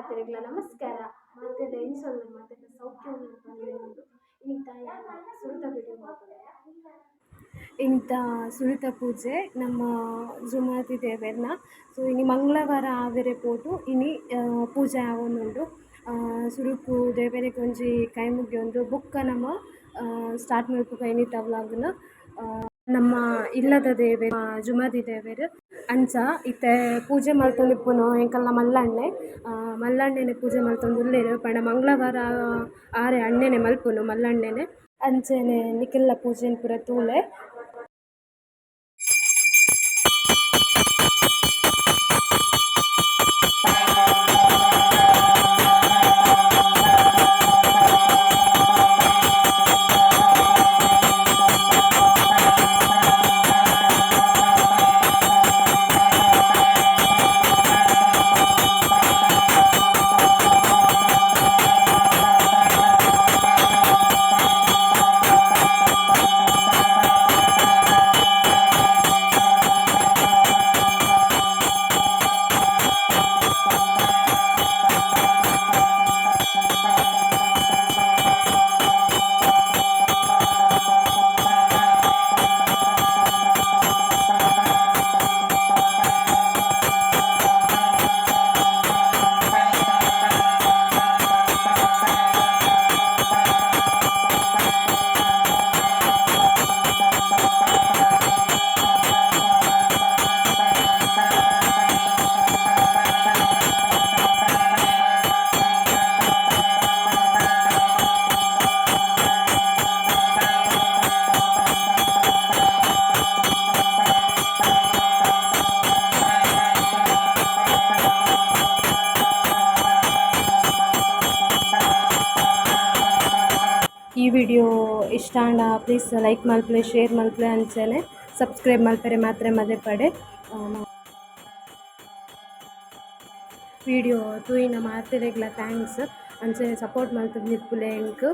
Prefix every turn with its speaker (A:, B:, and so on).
A: ಮಾತೆರೆಗ್ಲ ನಮಸ್ಕಾರ. ಮಾತೆರ್ಲ ಎಂಚ ಉಲ್ಲೆರ್? ಮಾತೆರ್ಲ ಸೌಖ್ಯ ಉಲ್ಲೆರ್ ಪಂದ್ ಎನ್ನುಂಡು. ಇನಿತ ಯಾನ್ ಸುರುತ ವಿಡಿಯೋ ಮಲ್ತೊಂದುಲ್ಲೆ. ಇನಿತ ಸುರುತ ಪೂಜೆ ನಮ್ಮ ಜುಮಾದಿ ದೇವೆರ್ನ. ಸೊ ಇನಿ ಮಂಗಳವಾರ ಆವೆರೆ ಪೋದು ಇನಿ ಪೂಜೆ ಆವೊಂದುಂಡು. ಸುರುಕು ದೇವೆರೆಗ್ ಒಂಜಿ ಕೈ ಮುಗಿಯೊಂದು ಬೊಕ್ಕ ನಮ ಸ್ಟಾರ್ಟ್ ಮಲ್ಪುಗ ಇನಿತ ವ್ಲೋಗ್‌ನ್. ನಮ್ಮ ಇಲ್ಲದ ದೇವೆರ್ ಜುಮಾದಿ ದೇವೆರ್. ಅಂಚ ಇತ್ತೆ ಪೂಜೆ ಮಲ್ತೊಂದಿಪ್ಪುನು ಎಂಕಲ್ನ ಮಲ್ಲಣ್ಣೆ. ಮಲ್ಲಣ್ಣೆನೆ ಪೂಜೆ ಮಲ್ತೊಂದುಲ್ಲೆರ್ ಪಂಡ ಮಂಗಳವಾರ ಆರೆ ಅಣ್ಣೆನೆ ಮಲ್ಪುನು ಮಲ್ಲಣ್ಣೆನೆ. ಅಂಚನೆ ನಿಕಲ್ನ ಪೂಜೆನ್ ಪೂರ ತೂಲೆ. ಈ ವಿಡಿಯೋ ಇಷ್ಟ ಆಂಡ ಪ್ಲೀಸ್ ಲೈಕ್ ಮಲ್ಪುಲೆ, ಶೇರ್ ಮಲ್ಪುಲೆ, ಅಂಚನೆ ಸಬ್ಸ್ಕ್ರೈಬ್ ಮಲ್ಪೆರೆ ಮಾತ್ರ ಮದಪಡೆ. ವಿಡಿಯೋ ತೂಯಿನ ಮಾತೆರೆಗ್ಲ thanks. ಅಂಚನೆ ಸಪೋರ್ಟ್ ಮಲ್ತೊಂದಿಪ್ಪುಲೆ ಎಂಕ್.